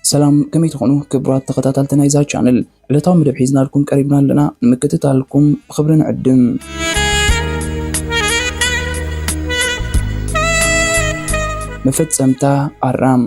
ሰላም፣ ከመይ ትኾኑ ክቡራት ተኸታተልቲ ናይዛ ቻነል? ዕለታዊ መደብ ሒዝናልኩም ቀሪብና ኣለና፣ ንምክትታልኩም ብኽብሪ ንዕድም። መፈጸምታ ኣራም።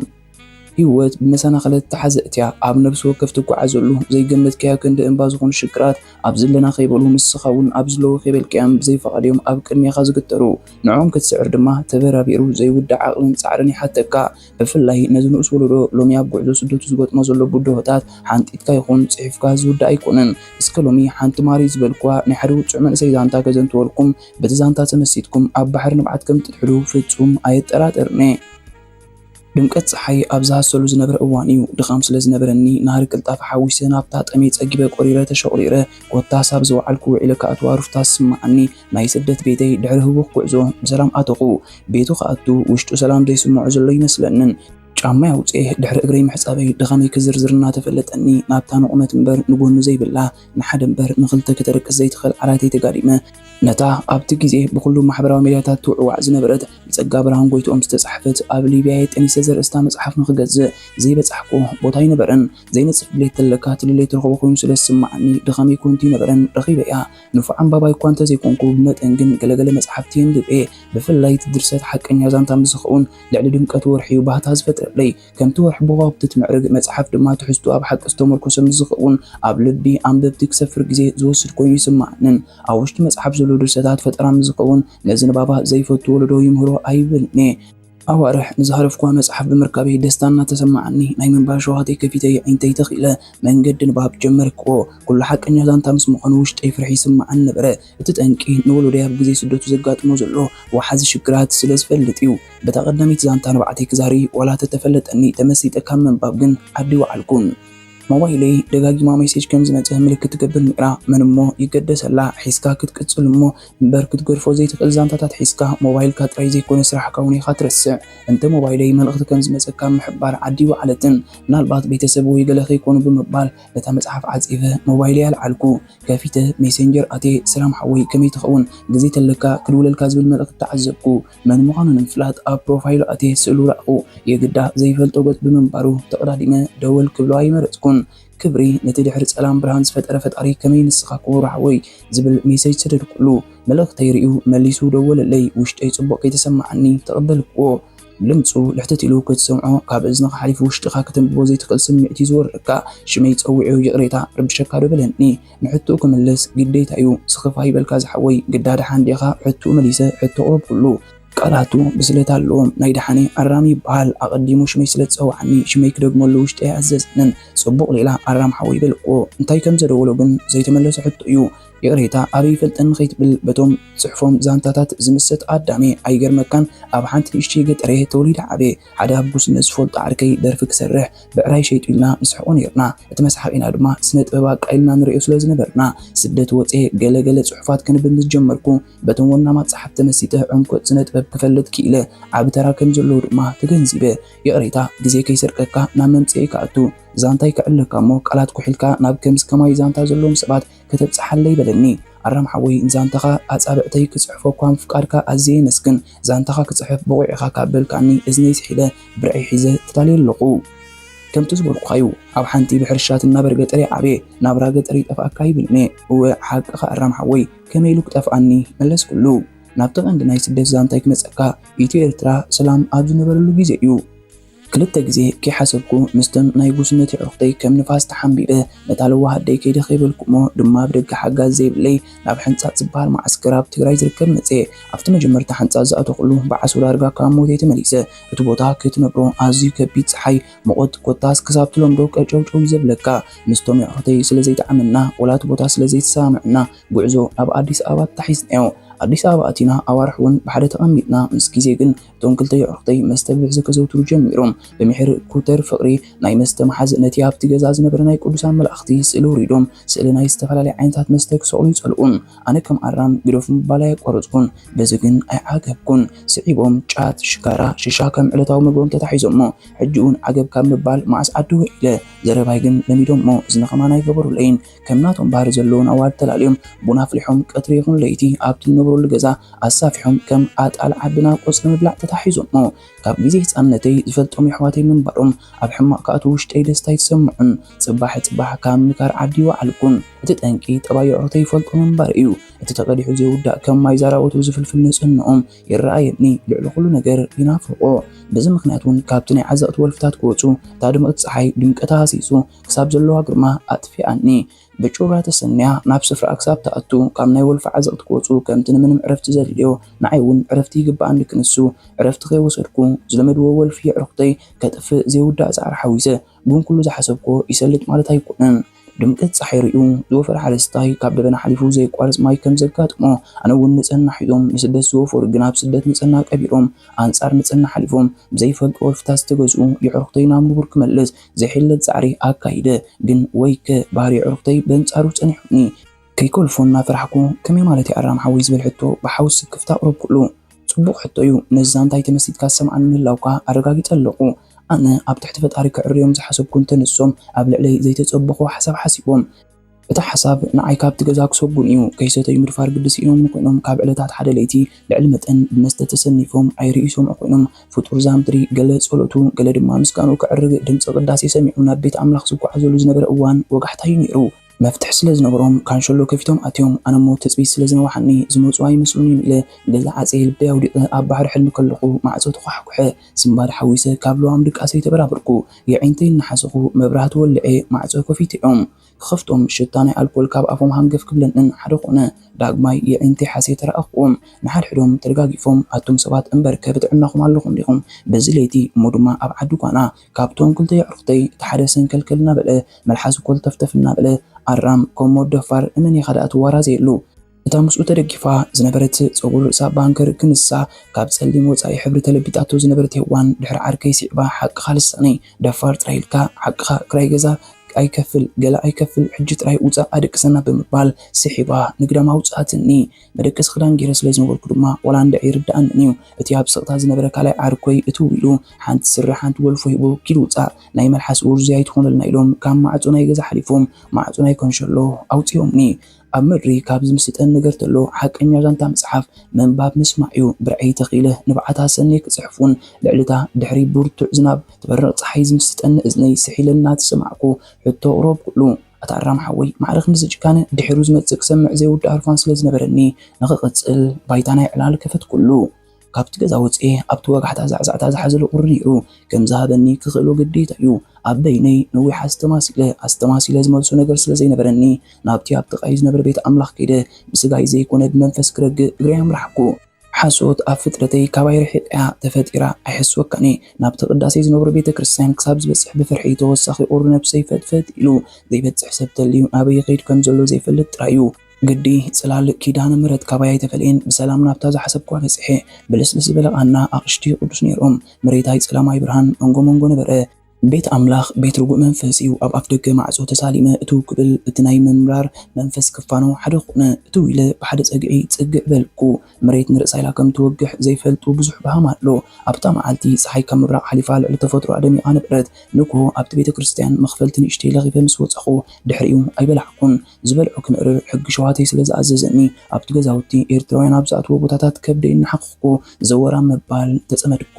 ህይወት ብመሰናኽለት ተሓዘት እያ። ኣብ ነብሲ ወከፍ ትጓዓዘሉ ዘይገመትካዮ ክንዲ እምባ ዝኾኑ ሽግራት ኣብ ዘለና ከይበሉ፣ ንስኻ እውን ኣብ ዘለዉ ከይበልካዮም ብዘይፈቓድ እዮም ኣብ ቅድሜኻ ዝግተሩ። ንዕኦም ክትስዕር ድማ ተበራቢሩ ዘይውዳእ ዓቕልን ጻዕርን ይሓተካ። ብፍላይ ነዚ ንኡስ ወለዶ ሎሚ ኣብ ጉዕዞ ስደቱ ዝገጥሞ ዘሎ ብድሆታት ሓንጢጥካ ይኹን ጽሒፍካ ዝውዳእ ኣይኮነን። እስከ ሎሚ ሓንቲ ማሪ ዝበልኩዋ ናይ ሓደ ውጹዕ መንእሰይ ዛንታ ከዘንትወልኩም፣ በቲ ዛንታ ተመሲጥኩም ኣብ ባሕሪ ንብዓት ከም ትድሕሉ ፍጹም ኣየጠራጥርን'የ። ድምቀት ጸሓይ ኣብ ዝሃሰሉ ዝነበረ እዋን እዩ። ድኻም ስለ ዝነበረኒ፣ ናህሪ ቅልጣፈ ሓዊሰ ናብታ ጠምየ ጸጊበ ቆሪረ ተሸቑሪረ፣ ኮታስ ኣብ ዝወዓልኩ ውዒለ ክኣትዋ ሩፍታ ዝስምዓኒ ናይ ስደት ቤተይ ድሕሪ ህውኽ ጉዕዞ ብሰላም ኣተኹ። ቤቱ ክኣቱ ውሽጡ ሰላም ዘይስምዖ ዘሎ ይመስለንን። ጫማይ ኣውጽኤ ድሕሪ እግረይ ምሕጻበይ ድኻመይ ክዝርዝር እናተፈለጠኒ፣ ናብታ ንቑመት እምበር ንጎኒ ዘይብላ፣ ንሓደ እምበር ንኽልተ ከተደቅስ ዘይትኽእል ዓራተይ ተጋዲመ፣ ነታ ኣብቲ ግዜ ብኹሉ ማሕበራዊ ሚድያታት ትውዕዋዕ ዝነበረት ብጸጋ ብርሃን ጎይትኦም ዝተጻሕፈት ኣብ ሊብያ የጠኒሰ ዘርእስታ መጽሓፍ ንኽገዝእ ዘይበጻሕኩ ቦታ ኣይነበረን። ዘይነጽፍ ድሌት ተለካ እቲ ድሌት ትረኽቦ ኮይኑ ስለ ዝስምዓኒ ድኻመይ ኮንቱ ኣይነበረን፣ ረኺበያ። ንፉዕ ኣንባባይ እኳ እንተዘይኮንኩ፣ ብመጠን ግን ገለገለ መጽሓፍቲ የንብብ እየ። ብፍላይ እቲ ድርሰት ሓቀኛ ዛንታ ምስ ዝኸውን ልዕሊ ድምቀት ወርሒ እዩ ባህታ ዝፈጥረለይ። ከምቲ ወርሒ ብኸዋኽብቲ ትምዕርግ፣ መጽሓፍ ድማ ትሕዝቱ ኣብ ሓቂ ዝተመርኮሰ ምስ ዝኸውን፣ ኣብ ልቢ ኣንበብቲ ክሰፍር ግዜ ዝወስድ ኮይኑ ይስምዓንን። ኣብ ውሽጢ መጽሓፍ ዘሎ ድርሰታት ፈጠራ ምስ ዝኸውን፣ ነዚ ንባባ ዘይፈቱ ወለዶ ይምህሮ ኣይብልን'የ። ኣዋርሕ ንዝሃረፍኩዋ መጽሓፍ ብምርካበይ ደስታ እናተሰምዓኒ፣ ናይ ምንባብ ሸውሃተይ ከፊተ የዒንተይ ተኺለ መንገዲ ንባብ ጀመርክዎ። ኩሉ ሓቀኛ ዛንታ ምስ ምዃኑ ውሽጠይ ፍርሒ ይስምዓኒ ነበረ። እቲ ጠንቂ ንወለዶይ ኣብ ግዜ ስደቱ ዘጋጥሞ ዘሎ ወሓዚ ሽግራት ስለ ዝፈልጥ እዩ። በታ ቀዳመይቲ ዛንታ ንባዕተይ ክዛሪ ዋላ ተተፈለጠኒ፣ ተመሲጠ ካብ ምንባብ ግን ዓዲ ወዓልኩን። ሞባይለይ ደጋጊማ ሜሴጅ ከም ዝመጸ ምልክት ትገብር ነይራ። መን እሞ ይገደሰላ፣ ሒዝካ ክትቅጽል እሞ እምበር ክትገድፎ ዘይትኽእል ዛንታታት ሒዝካ ሞባይልካ ጥራይ ዘይኮነ ስራሕካ እውን ኢኻ ትረስዕ። እንተ ሞባይለይ መልእኽቲ ከም ዝመጸካ ምሕባር ዓዲ ወዓለትን፣ ምናልባት ቤተሰብ ወይ ገለ ከይኮኑ ብምባል ነታ መጽሓፍ ዓጺፈ ሞባይለይ ኣልዓልኩ። ከፊተ ሜሴንጀር ኣትየ፣ "ሰላም ሓወይ፣ ከመይ ትኸውን? ግዜ ተለካ ክድውለልካ" ዝብል መልእኽቲ ተዓዘብኩ። መን ምዃኑ ንምፍላጥ ኣብ ፕሮፋይሉ ኣትየ ስእሉ ረኣኹ። የግዳ ዘይፈልጦ ገጽ ብምንባሩ ተቐዳዲመ ደወል ክብሎ ኣይመረጽኩን። "ክብሪ ነቲ ድሕሪ ጸላም ብርሃን ዝፈጠረ ፈጣሪ፣ ከመይ ንስኻ ክቡር ሓወይ?" ዝብል ሜሴጅ ሰደድኩሉ። መልእኽተይ ርእዩ መሊሱ ደወለለይ። ውሽጠይ ጽቡቕ ከይተሰምዓኒ ተቐበልክዎ። ድምጹ ልሕትት ኢሉ ክትሰምዖ፣ ካብ እዝንኻ ሓሊፉ ውሽጥኻ ከተንብቦ ዘይትኽእል ስምዒት እዩ ዝወርደካ። ሽመይ ጸዊዑ "ይቕሬታ፣ ረቢሸካ ዶ?" በለኒ። ንሕቶኡ ክምልስ ግዴታ እዩ። ስኽፍ ኣይበልካ ዝሓወይ፣ ግዳ ደሓን ዲኻ? ሕቶኡ መሊሰ፣ ሕቶ ኣቕረብኩሉ። ቃላቱ ብስለት ኣለዎም። "ናይ ደሓነይ ኣራም ይበሃል። ኣቐዲሙ ሽመይ ስለ ዝጸውዓኒ፣ ሽመይ ክደግመሉ ውሽጠይ ኣዘዘንን። ጽቡቕ ሌላ ኣራም ሓወይ" በልክዎ። እንታይ ከም ዘደወሎ ግን ዘይተመለሰ ሕቶ እዩ። ይቕሬታ፣ ኣበይ ይፈልጠኒ ከይትብል፣ በቶም ጽሑፎም ዛንታታት ዝምሰጥ ኣዳም እየ። ኣይገርመካን? ኣብ ሓንቲ ንእሽተይ ገጠር እየ ተወሊደ ዓብየ። ሓደ ኣብ ጉስነት ዝፈልጦ ዓርከይ ደርፊ ክሰርሕ ብዕራይ ሸይጡ ኢልና ንስሕቆ ነይርና። እቲ መስሓቂና ድማ ስነ ጥበብ ኣቃሊልና ንርእዮ ስለ ዝነበርና፣ ስደት ወፅየ ገለ ገለ ጽሑፋት ከንብብ ምስ ጀመርኩ፣ በቶም ወናማት ጸሓፍቲ ተመሲጠ ዕምቆት ስነ ጥበብ ክፈልጥ ክኢለ። ዓቢ ተራ ከም ዘለዎ ድማ ተገንዚበ። ይቕሬታ፣ ግዜ ከይሰርቀካ ናብ መምጽኤ ክኣቱ፣ ዛንታይ ክዕለካ እሞ ቃላት ኩሒልካ ናብ ከምዚ ከማይ ዛንታ ዘለዎም ሰባት ከተብጽሓለይ በለኒ። ኣራም ሓወይ፣ ንዛንታኻ ኣጻብዕተይ ክጽሕፎ እኳ ምፍቃድካ ኣዝየ የመስግን። ዛንታኻ ክጽሕፍ ብቑዕ ኢኻ ካብ በልካኒ፣ እዝነይ ስሒለ ብርዐይ ሒዘ ተዳልየ ኣለኹ። ከምቲ ዝበልኩኻ'ዩ፣ ኣብ ሓንቲ ብሕርሻ ትናበር ገጠር እየ ዓብየ። ናብራ ገጠር ይጠፍኣካ ኣይብልን'የ። እወ፣ ሓቅኻ ኣራም ሓወይ፣ ከመይ ኢሉ ክጠፍኣኒ? መለስኩሉ። ናብቲ ቀንዲ ናይ ስደት ዛንታይ ክመጸካ፣ ኢትዮ ኤርትራ ሰላም ኣብ ዝነበረሉ ግዜ እዩ። ክልተ ግዜ ከይሓሰብኩ ምስቶም ናይ ጉስነት የዕሩኽተይ ከም ንፋስ ተሓምቢበ፣ ነታ ለዋህ ኣደይ ከይደ ከይበልኩ እሞ ድማ ብደገ ሓጋዚ ዘይብለይ ናብ ሕንጻጽ ዝበሃል መዓስከር ኣብ ትግራይ ዝርከብ መጽየ። ኣብቲ መጀመርታ ሕንጻጽ ዝኣተኹሉ ብዓሶ ዳርጋ ካብ ሞተይ ተመሊሰ። እቲ ቦታ ክትነብሮ ኣዝዩ ከቢድ ጸሓይ፣ ሙቐት ኮታስ ክሳብ ትለምዶ ቀጨውጨው እዩ ዘብለካ። ምስቶም የዕሩኽተይ ስለ ዘይጠዓመና፣ ወላ እቲ ቦታ ስለ ዘይተሰማምዐና፣ ጉዕዞ ናብ ኣዲስ ኣበባ ተታሒዝናዮ። ኣዲስ ኣበባ ኣቲና ኣዋርሕ እውን ብሓደ ተቐሚጥና፣ ምስ ግዜ ግን እቶም ክልተ የዕሩኽተይ መስተ ብብዝሒ ከዘውትሩ ጀሚሮም። ብምሒር ኩተር ፍቕሪ ናይ መስተ መሓዝ ነቲ ኣብቲ ገዛ ዝነበረ ናይ ቅዱሳን መላእኽቲ ስእሊ ኣውሪዶም፣ ስእሊ ናይ ዝተፈላለየ ዓይነታት መስተ ክሰቕሉ ይጸልኡን። ኣነ ከም ኣራም ግደፉ ምባል ኣየቋረጽኩን። በዚ ግን ኣይዓገብኩን። ስዒቦም ጫት፣ ሽካራ፣ ሽሻ ከም ዕለታዊ ምግቦም ተታሒዞሞ። ሕጂ እውን ዓገብ ካብ ምባል መዓስ ዓዲ ውዒለ? ዘረባይ ግን ለሚዶሞ ዝነኸማና ኣይገበሩለይን። ከም ናቶም ባህሪ ዘለዎም ኣዋልድ ተላልዮም ቡን ኣፍሊሖም ቀትሪ ይኹን ለይቲ ኣብቲ ንነብረሉ ገዛ ኣሳፊሖም ከም ኣጣል ዓዲ ናብ ቆጽሊ ምብላዕ ተታሒዞሞ። ካብ ግዜ ህጻንነተይ ዝፈልጦም የሕዋተይ ምንባሮም ኣብ ሕማቕ ክኣትዉ ውሽጠይ ደስታ ኣይተሰምዖን። ጽባሕ ጽባሕ ካብ ምካር ዓዲ ይወዓልኩን። እቲ ጠንቂ ጠባይ የዕሩኽተይ ይፈልጦ ምንባር እዩ። እቲ ተቐዲሑ ዘይውዳእ ከም ማይ ዛራወቱ ዝፍልፍል ንጽህንኦም ይረኣየኒ። ልዕሊ ኩሉ ነገር ይናፍቖ። በዚ ምኽንያት እውን ካብቲ ናይ ዓዘቕቲ ወልፍታት ክወጹ እታ ድምቕቲ ጸሓይ ድምቀታ ሃሲሱ ክሳብ ዘለዋ ግርማ ኣጥፊኣኒ። ብጩራ ተሰንያ ናብ ስፍራ ክሳብ ትኣቱ ካብ ናይ ወልፊ ዓዘቕቲ ክወጹ ከምቲ ንምንም ዕረፍቲ ዘድልዮ ንዓይ እውን ዕረፍቲ ይግብኣኒ ክንሱ ዕረፍቲ ከይወሰድኩ ዝለመድዎ ወልፊ የዕሩኽተይ ከጥፍእ ዘይውዳእ ጻዕሪ ሓዊሰ ግን ኩሉ ዝሓሰብኩዎ ይሰልጥ ማለት ኣይኮነን። ድምቀት ጸሓይ ርእዩ ዝወፈረ ሓረስታይ ካብ ደበና ሓሊፉ ዘየቋርጽ ማይ ከም ዘጋጥሞ ኣነ እውን ንጽህና ሒዞም ንስደት ዝወፈሩ ግን ኣብ ስደት ንጽህና ቀቢሮም ኣንጻር ንጽህና ሓሊፎም ብዘይፈልጦ ወልፍታት ዝተገዝኡ የዕሩኽተይ ናብ ንቡር ክመልስ ዘይሕለል ጻዕሪ ኣካይደ። ግን ወይከ ባህሪ የዕሩኽተይ በንጻሩ ጸኒሑኒ። ከይኮልፎ እናፈራሕኩ ከመይ ማለት እዩ ኣራም ሓወይ ዝብል ሕቶ ብሓውስ ስክፍታ ኣቕረብኩሉ። ጽቡቕ ሕቶ እዩ። ነዛ እንታይ ተመሲጥካ ዝሰምዓኒ ምህላውካ ኣረጋጊጸ ኣለኹ። ኣነ ኣብ ትሕቲ ፈጣሪ ከዕርዮም ዝሓሰብኩ እንተ ንሶም ኣብ ልዕለይ ዘይተጸበኹ ሓሳብ ሓሲቦም። እቲ ሓሳብ ንዓይ ካብቲ ገዛ ክሰጉን እዩ። ከይሰተዩ ምድፋር ግዲ ስኢኖም ንኮይኖም ካብ ዕለታት ሓደ ለይቲ ልዕሊ መጠን ብመስተ ተሰኒፎም ኣይርእዩ ይሰምዑ ኮይኖም ፍጡር እዛ ምድሪ ገለ ጸሎቱ ገለ ድማ ምስጋንኡ ከዕርግ ድምጺ ቅዳሴ ሰሚዑ ናብ ቤት ኣምላኽ ዝጓዓዘሉ ዝነበረ እዋን ወጋሕታ እዩ ነይሩ። መፍትሒ ስለ ዝነበሮም ካንሸሎ ከፊቶም ኣትዮም። ኣነ እሞ ትጽቢት ስለ ዝነውሓኒ ዝመጹ ኣይመስሉን እዮም ኢለ ገዛ ዓጽየ ልበይ ኣውዲቐ ኣብ ባሕሪ ሕልሚ ከለኹ ማዕጾ ተኳሕኩሐ። ስንባድ ሓዊሰ ካብ ለዋም ድቃሰይ ተበራበርኩ። የዒንተይ እናሓሰኹ መብራህቲ ወልዐ ማዕጾ ከፊተዮም። ክኸፍቶም ሽታ ናይ ኣልኮል ካብ ኣፎም ሃንገፍ ክብለንን ሓደ ኾነ። ዳግማይ የዒንተይ ሓስየ ተረኣኽዎም። ንሓድሕዶም ተደጋጊፎም ኣቱም ሰባት እምበርከ ብጥዕናኹም ኣለኹም ዲኹም? በዚ ለይቲ እሞ ድማ ኣብ ዓዲ ጓና ካብቶም ክልተ የዕሩኽተይ እቲ ሓደ ሰንከልከል እናበለ መልሓሱ ኮልተፍተፍ እናበለ ኣራም ኮሞ ደፋር ንመን ኢኻ ደኣ ትዋራዘየሉ? እታ ምስኡ ተደጊፋ ዝነበረት ጸጉሪ ርእሳ ባንከር ክንሳ ካብ ጸሊም ወጻኢ ሕብሪ ተለቢጣቶ ዝነበረት ሄዋን ድሕሪ ዓርከይ ስዒባ ሓቅኻ ልሳነይ ደፋር ጥራይ ኢልካ ሓቅኻ ክራይ ገዛ ኣይከፍል ገለ ኣይከፍል ሕጂ ጥራይ ውጻእ ኣደቅሰና ብምባል ስሒባ ንግዳም ኣውጻኣትኒ። መደቀሲ ክዳን ገይረ ስለ ዝነበርኩ ድማ ዋላ እንድዒ ይርድኣንን እዩ። እቲ ኣብ ስቕታ ዝነበረ ካልኣይ ዓርኮይ እትው ኢሉ ሓንቲ ስረ ሓንቲ ወልፎ ሂቡ ኪድ ውጻእ ናይ መልሓስ ውርዙይ ኣይትኾነልና ኢሎም ካብ ማዕጾ ናይ ገዛ ሓሊፎም ማዕጾ ናይ ኮንሸሎ ኣውጺኦምኒ። ኣብ ምድሪ ካብ ዝምስጠን ነገር ተሎ ሓቀኛ ዛንታ መጽሓፍ ምንባብ ምስማዕ እዩ። ብርዐይ ተኺለ ንብዓት ኣሰንየ ክጽሕፉን ልዕልታ ድሕሪ ብርቱዕ ዝናብ ትበርቕ ጸሓይ ዝምስጠኒ እዝነይ ስሒለ እናተሰማዕኩ ሕቶ ኣቕረብኩሉ። ኣታ ኣራም ሓወይ ማዕረ ክንድዚ ጭካነ ድሒሩ ዝመጽእ ክሰምዕ ዘይውዳእ ህርፋን ስለ ዝነበረኒ ንኽቕጽል ባይታ ናይ ዕላል ከፈትኩሉ። ካብቲ ገዛ ወጽኤ ኣብቲ ወጋሕታ ዛዕዛዕታ ዝሓዘለ ቁሪ ነይሩ ከም ዝሃበኒ ክኽእሎ ግዴታ እዩ። ኣብ በይነይ ነዊሕ ኣስተማሲለ ኣስተማሲለ ዝመልሶ ነገር ስለ ዘይነበረኒ ናብቲ ኣብ ጥቓይ ዝነበረ ቤት ኣምላኽ ከይደ ብስጋይ ዘይኮነ ብመንፈስ ክረግእ እግረይ ኣምራሕኩ። ሓሶት ኣብ ፍጥረተይ ካባይ ርሒቓ እያ ተፈጢራ ኣይሕስወካን እየ። ናብቲ ቅዳሴ ዝነብሮ ቤተ ክርስቲያን ክሳብ ዝበጽሕ ብፍርሒ ተወሳኺ ቁሪ ነብሰይ ፈጥፈጥ ኢሉ ዘይበጽሕ ሰብ ተልዩ ናበይ ይኸይድ ከም ዘሎ ዘይፈልጥ ጥራይ እዩ። ግዲ ጽላል ኪዳነ ምሕረት ካባይ ኣይተፈልየን። ብሰላም ናብታ ዝሓሰብኳ በጺሐ። ብልስልስ ዝበለ ቃና ኣቕሽቲ ቅዱስ ነይሮም። መሬት ኣይጸላም ኣይብርሃን መንጎ መንጎ ነበረ። ቤት ኣምላኽ ቤት ርጉእ መንፈስ እዩ። ኣብ ኣፍ ደገ ማዕጾ ተሳሊመ እትው ክብል እቲ ናይ ምምራር መንፈስ ክፋኖ ሓደ ኾነ። እትው ኢለ ብሓደ ጸግዒ ጽግዕ በልኩ። መሬት ንርእሳ ኢላ ከም ትወግሕ ዘይፈልጡ ብዙሕ በሃም ኣሎ። ኣብታ መዓልቲ ጸሓይ ካብ ምብራቕ ሓሊፋ ልዕሊ ተፈጥሮ ኣደሚቓ ነበረት። ንግሆ ኣብቲ ቤተ ክርስቲያን መኽፈልቲ ንእሽተይ ለኺፈ ምስ ወጻኹ ድሕሪኡ ኣይበላዕኩን። ዝበልዖ ክምእርር ሕጊ ሸዋተይ ስለ ዝኣዘዘኒ ኣብቲ ገዛውቲ ኤርትራውያን ኣብ ዝኣትዎ ቦታታት ከብደይ እናሓኸኽኩ ዘወራ ምባል ተጸመድኩ።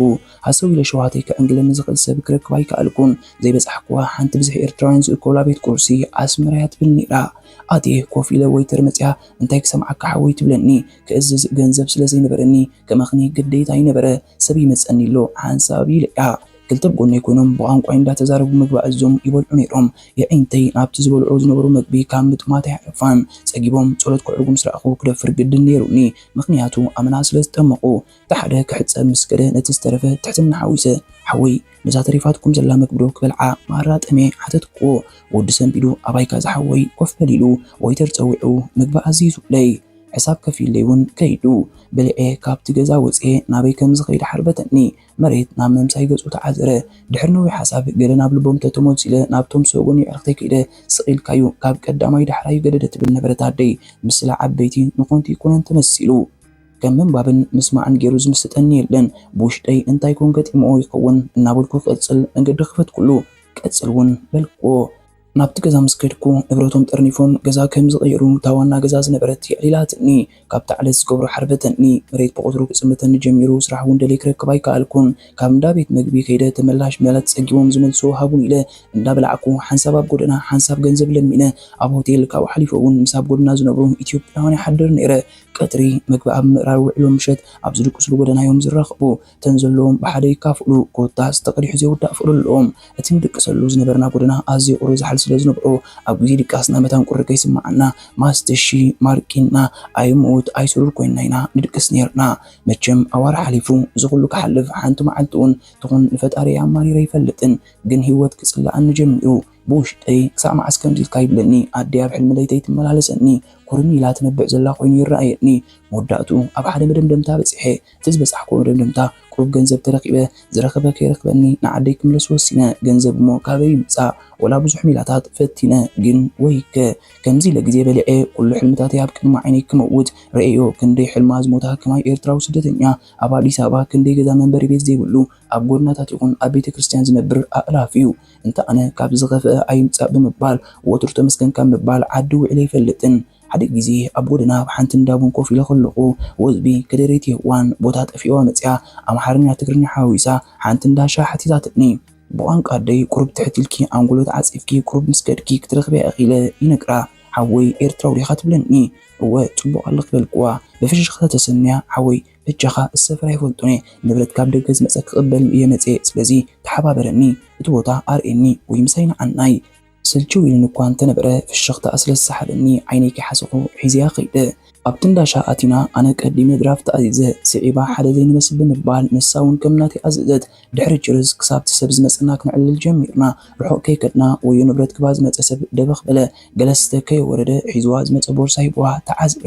ሃሰው ኢለ ሸዋተይ ክዕንግለኒ ዝኽእል ሰብ ክረክብ ኣይከኣልኩን። ዘይበጻሕኩዋ ሓንቲ ብዝሒ ኤርትራውያን ዝእከቡላ ቤት ቁርሲ ኣስመራ እያ ትብል ነይራ። ኣትየ ኮፍ ኢለ ወይተር መጺኣ እንታይ ክሰምዓካ ሓወይ ትብለኒ። ክእዝዝ ገንዘብ ስለ ዘይነበረኒ ከማኽኒ ግዴታ ይነበረ። ሰብ ይመጸኒ ኣሎ ሓንሳብ ኢለ እያ። ክልተ ብጎነይ ኮይኖም ብቋንቋይ እንዳተዛረቡ ምግቢ ኣዝዞም ይበልዑ ነይሮም። የዒንተይ ናብቲ ዝበልዑ ዝነበሩ መግቢ ካብ ምጥማት ኣይዓረፋን። ጸጊቦም ጸሎት ክዕርጉ ምስ ረኣኹ ክደፍር ግድን ነይሩኒ። ምኽንያቱ ኣመና ስለ ዝጠመቑ። እቲ ሓደ ክሕጸብ ምስ ከደ ነቲ ዝተረፈ ትሕትና ሓዊሰ፣ ሓወይ ነዛ ተሪፋትኩም ዘላ መግቢ ዶ ክበልዓ ማራ ጠምየ ሓተትክዎ። ወዲ ሰንቢዱ ኣባይካ ዝሓወይ ኮፍ በል ኢሉ ወይተር ጸዊዑ ምግቢ ኣዚዙለይ። ሕሳብ ከፊለይ እውን ከይዱ። በሊዐ ካብቲ ገዛ ወፅየ ናበይ ከም ዝኸይድ ሓርበተኒ። መሬት ናብ መምሳይ ገፁ ተዓዘረ። ድሕሪ ነዊሕ ሓሳብ ገለ ናብ ልቦም ተተሞዚለ ናብቶም ሰጎን የዕርኽተይ ከይደ ስቕ ኢልካዩ ካብ ቀዳማይ ዳሕራዩ ገደደ ትብል ነበረት ኣደይ። ብስላ ዓበይቲ ንኾንቲ ይኩነን ተመሲሉ። ከም ምንባብን ምስማዕን ገይሩ ዝምስጠኒ የለን። ብውሽጠይ እንታይ ኮን ገጢምዎ ይኸውን እናበልኩ ክቕፅል መንገዲ ክፈትኩሉ። ቀጽል እውን በልክዎ። ናብቲ ገዛ ምስ ከድኩ፣ ንብረቶም ጠርኒፎም ገዛ ከም ዝቕይሩ፣ እታ ዋና ገዛ ዝነበረት የዕሊላትኒ። ካብቲ ዓለት ዝገብሮ ሓርበተኒ። መሬት ብቐትሩ ክጽምተኒ ጀሚሩ። ስራሕ እውን ደልየ ክረክብ ኣይከኣልኩን። ካብ እንዳ ቤት መግቢ ከይደ፣ ተመላሽ ምናልባት ጸጊቦም ዝመልስዎ ሃቡን ኢለ እንዳበላዕኩ፣ ሓንሳብ ኣብ ጎደና ሓንሳብ ገንዘብ ለሚነ፣ ኣብ ሆቴል፣ ካብኡ ሓሊፈ እውን ምስ ኣብ ጎደና ዝነብሩ ኢትዮጵያውያን ይሓድር ነይረ። ቀትሪ መግቢ ኣብ ምእራር ውዒሎም፣ ምሸት ኣብ ዝድቅስሉ ጎደና እዮም ዝራኸቡ። እተን ዘለዎም ብሓደ ይካፍሉ። ኮታስ ተቐዲሑ ዘይውዳእ ፍቕሪ ኣለዎም። እቲ ንድቅሰሉ ዝነበርና ጎደና ኣዝዩ ቁሪ ዝሓል ስለ ዝነብዖ፣ ኣብ ግዜ ድቃስና መታን ቁሪ ከይስምዓና፣ ማስትሺ ማርቂና፣ ኣይሙት ኣይስሩር ኮይንና ኢና ንድቅስ ነይርና። መቸም ኣዋርሕ ሓሊፉ፣ እዚ ኩሉ ክሓልፍ ሓንቲ መዓልቲ እውን ትኹን ንፈጣሪ ኣማሪረ ኣይፈልጥን። ግን ህይወት ክጽልኣኒ ጀሚሩ። ብውሽጠይ፣ "ክሳዕ መዓስ ከምዚ ኢልካ?" ይብለኒ። ኣደይ ኣብ ሕልሚ ለይተይ ትመላለሰኒ። ኩርም ኢላ ትነብዕ ዘላ ኮይኑ ይረኣየኒ። መወዳእትኡ ኣብ ሓደ መደምደምታ በጺሐ። እቲ ዝበጻሕኩዎ መደምደምታ፣ ቁሩብ ገንዘብ ተረኺበ፣ ዝረኸበ ከይረኽበኒ ንዓደይ ክምለስ ወሲነ። ገንዘብ እሞ ካበይ ይምጻእ? ወላ ብዙሕ ሜላታት ፈቲነ፣ ግን ወይከ። ከምዚ ኢለ ግዜ በሊዐ፣ ኩሉ ሕልምታተይ ኣብ ቅድሚ ዓይነይ ክመውት ረኤዮ። ክንደይ ሕልማ ዝሞታ ከማይ ኤርትራዊ ስደተኛ ኣብ ኣዲስ ኣበባ፣ ክንደይ ገዛ መንበሪ ቤት ዘይብሉ ኣብ ጎድናታት ይኹን ኣብ ቤተ ክርስቲያን ዝነብር ኣእላፍ እዩ። እንተ ኣነ ካብ ዝኸፍአ ኣይምጻእ ብምባል፣ ወትሩ ተመስገን ካብ ምባል ዓዲ ውዒለ ኣይፈልጥን። ሓደ ግዜ ኣብ ጎደና ኣብ ሓንቲ እንዳ ቡን ኮፍ ኢለ ከለኹ፣ ወዝቢ ከደረይቲ የዋን ቦታ ጠፊእዋ መጽያ፣ ኣምሓርኛ ትግርኛ ሓዊሳ ሓንቲ እንዳ ሻሂ ሓቲታትኒ። ብቋንቋ ኣደይ ቁሩብ ትሕት ኢልኪ ኣንጎሎ ተዓጺፍኪ ቁሩብ ምስ ከድኪ ክትረኽብያ ኢኺ ኢለ ይነግራ። "ሓወይ ኤርትራዊ ዲኻ?" ትብለኒ። "እወ ጽቡቕ ኣለኺ" በልክዋ። ብፍሽኽታ ተሰንያ፣ "ሓወይ በጃኻ እሰፍር ኣይፈልጦን እየ፣ ንብረት ካብ ደገ ዝመጸ ክቕበል እየ መጽየ፣ ስለዚ ተሓባበረኒ፣ እቲ ቦታ ኣርእየኒ ወይ ምሳይ ንዓናይ።" ስልችው ኢሉኒ እኳ እንተነበረ፣ ፍሽኽታኣ ስለ ዝሰሓበኒ፣ ዓይነይ ከይሓሰኹ ሒዘያ ከይደ። ኣብቲ እንዳ ሻሂ ኣቲና፣ ኣነ ቀዲመ ድራፍት ኣዚዘ፣ ስዒባ ሓደ ዘይንመስል ብምባል፣ ንሳ እውን ከም ናተይ ኣዘዘት። ድሕሪ ችርስ ክሳብ እቲ ሰብ ዝመጸና ክነዕልል ጀሚርና። ርሑቕ ከይከድና፣ ወዮ ንብረት ክባ ዝመጸ ሰብ ደበኽ በለ። ገለ ስተ ከየወረደ፣ ሒዝዋ ዝመጸ ቦርሳ ሂብዋ ተዓዝረ።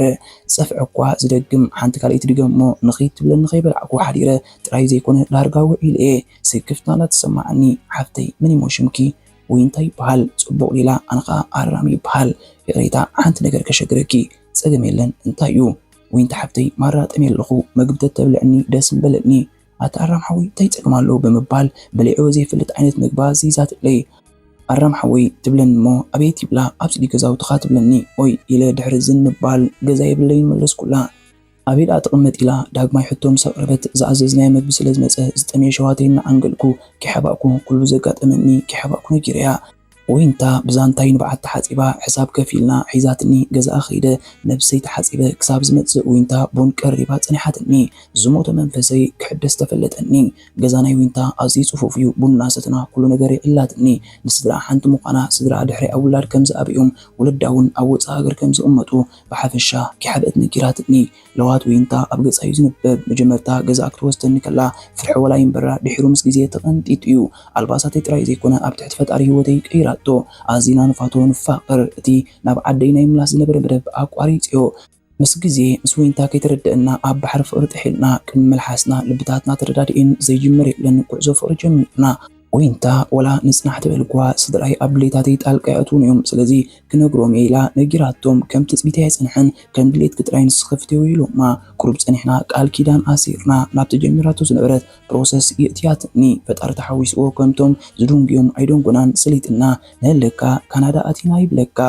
ጸፍዐ እኳ ዝደግም፣ ሓንቲ ካልኣይቲ ድገም እሞ ንኺድ ትብለኒ ከይበላዕኩ ሓዲረ ጥራይ ዘይኮነ፣ ዳርጋ ውዒለ እየ። ስክፍታ እናተሰማዓኒ፣ "ሓፍተይ፣ መን እሞ ሽምኪ?" "ዊንታ ይበሃል። ጽቡቕ ሌላ፣ ኣነ ኸኣ ኣራም ይበሃል። ይቕሬታ፣ ሓንቲ ነገር ከሸግረኪ?" "ጸገም የለን፣ እንታይ እዩ?" "ዊንታ ሓፍተይ፣ ማራ ጠምየ ኣለኹ፣ መግቢ ተተብልዕኒ ደስ ምበለኒ።" "ኣታ ኣራም ሓወይ፣ እንታይ ጸገም ኣለዎ?" ብምባል፣ በሊዕዎ ዘይፈልጥ ዓይነት መግቢ ኣዚዛትለይ። "ኣራም ሓወይ" ትብለኒ እሞ፣ "ኣቤት" ይብላ፣ "ኣብዚ ድዩ ገዛውትኻ?" ትብለኒ። "ኦይ" ኢለ ድሕሪ ዝን ምባል፣ "ገዛ የብለይን" መለስኩላ። "ኣበይ ደኣ ትቕመጥ?" ኢላ ዳግማይ ሕቶ ምስ ኣቕረበት፣ ዝኣዘዝናዮ መግቢ ስለ ዝመጸ፣ ዝጠምየ ሸዋተይ እናዓንገልኩ፣ ከይሓባእኩ፣ ኩሉ ዘጋጠመኒ ከይሓባእኩ ነጊረያ። ዊንታ ብዛንታይ ንብዓት ተሓጺባ፣ ሕሳብ ከፊልና፣ ሒዛትኒ ገዛኣ ከይደ፣ ነብሰይ ተሓጺበ ክሳብ ዝመጽእ፣ ዊንታ ቡን ቀሪባ ጸኒሓትኒ። ዝሞተ መንፈሰይ ክሕደስ ተፈለጠኒ። ገዛ ናይ ዊንታ ኣዝዩ ጽፉፍ እዩ። ቡን እናሰተና ኩሉ ነገር የዕልላትኒ። ንስድራኣ ሓንቲ ምዃና፣ ስድራኣ ድሕሪኣ ውላድ ከም ዝኣበዩን ወለዳ እውን ኣብ ወጻኢ ሃገር ከም ዝቕመጡ ብሓፈሻ ከይሓብአት ነጊራትኒ። ለዋህት ዊንታ ኣብ ገጻ እዩ ዝንበብ። መጀመርታ ገዛኣ ክትወስደኒ ከላ ፍርሒ ዋላ ይንበራ፣ ድሒሩ ምስ ግዜ ተቐንጢጡ እዩ። ኣልባሳተይ ጥራይ ዘይኮነ ኣብ ትሕቲ ፈጣሪ ህይወተይ ቀይራቶ። ኣዚና ንፋቶ ንፋቐር። እቲ ናብ ዓደይ ናይ ምላስ ዝነበረ መደብ ኣቋሪጽዮ። ምስ ግዜ ምስ ዊንታ ከይተረደእና ኣብ ባሕሪ ፍቕሪ ጥሒልና። ቅድሚ መልሓስና ልብታትና ተረዳዲኤን ዘይጅመር የለን ጉዕዞ ፍቕሪ ጀሚርና። ዊንታ ወላ ንጽናሕ ተበልኳ፣ ስድራይ ኣብ ድሌታተይ ጣልቃ ይኣትዉን እዮም፣ ስለዚ ክነግሮም እየ ኢላ ነጊራቶም። ከም ትጽቢተይ ኣይጸንሐን፣ ከም ድሌትኪ ጥራይ ንስኺ ፍትዊ ኢሎማ። ቁሩብ ጸኒሕና ቃል ኪዳን ኣሲርና። ናብቲ ጀሚራቶ ዝነበረት ፕሮሰስ የእትያትኒ። ፈጣሪ ተሓዊስዎ ከምቶም ዝድንጉዮም ኣይደንጎናን ሰሊጥና። ንህለካ ካናዳ ኣቲና ይብለካ።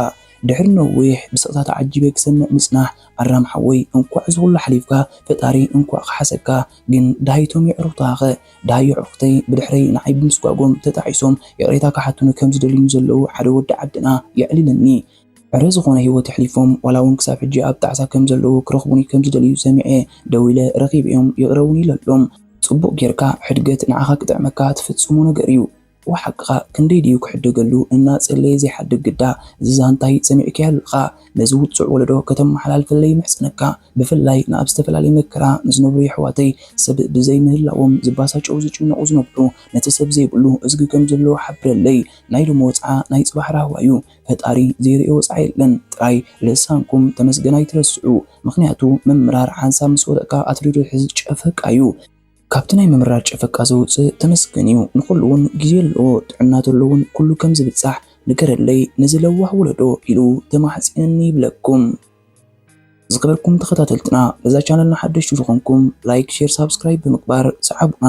ድሕሪ ነዊሕ ብስቕታ ተዓጂበ ክሰምዕ ምጽናሕ፣ ኣራም ሓወይ፣ እንኳዕ እዚ ኩሉ ሓሊፍካ፣ ፈጣሪ እንኳዕ ከሓሰካ። ግን ደሃይቶም የዕሩኽትኻኸ? ደሃይ የዕሩኽተይ ብድሕረይ ንዓይ ብምስጓጎም ተጣዒሶም ይቕሬታ ክሓቱኒ ከም ዝደልዩ ንዘለዉ ሓደ ወዲ ዓድና የዕሊልኒ። ዕረ ዝኾነ ህይወት የሕሊፎም፣ ዋላ እውን ክሳብ ሕጂ ኣብ ጣዕሳ ከም ዘለዉ፣ ክረኽቡኒ ከም ዝደልዩ ሰሚዐ። ደዊለ ረኺበዮም፣ ይቕረ እውን ኢለሎም። ጽቡቕ ጌርካ፣ ሕድገት ንዓኻ ክጥዕመካ ትፍጽሞ ነገር እዩ። ወሓቅኻ፣ ክንደይ ድዩ ክሕደገሉ እናጸለየ ዘይሓድግ ግዳ። እዚ ዛንታይ ሰሚዕካዮ ኣለኻ። ነዚ ውጹዕ ወለዶ ከተመሓላልፈለይ ይምሕጸነካ። ብፍላይ ንኣብ ዝተፈላለየ መከራ ንዝነብሩ የሕዋተይ፣ ሰብ ብዘይምህላዎም ዝባሳጨዉ ዝጭነቑ ዝነብሩ፣ ነቲ ሰብ ዘይብሉ እዝጊ ከም ዘለዎ ሓብረለይ። ናይ ሎሚ ወጽዓ ናይ ጽባሕ ራህዋ እዩ። ፈጣሪ ዘይርእዮ ወጽዓ የለን። ጥራይ ልሳንኩም ተመስገን ኣይትረስዑ። ምኽንያቱ ምምራር ሓንሳብ ምስ ወደቕካ ኣትሪሩ ዝሕዝ ጨፈቃ እዩ። ካብቲ ናይ ምምራር ጨፈቃ ዘውጽእ ተመስገን እዩ። ንኹሉ እውን ግዜ ኣለዎ። ጥዕና ተሎ እውን ኩሉ ከም ዝብጻሕ ንገረለይ ነዚ ለዋህ ወለዶ ኢሉ ተማሕጺነኒ ይብለኩም። ዝኸበርኩም ተኸታተልትና፣ ነዛ ቻነልና ሓደሽቲ ዝኾንኩም ላይክ፣ ሼር፣ ሳብስክራይብ ብምግባር ሰዓቡና።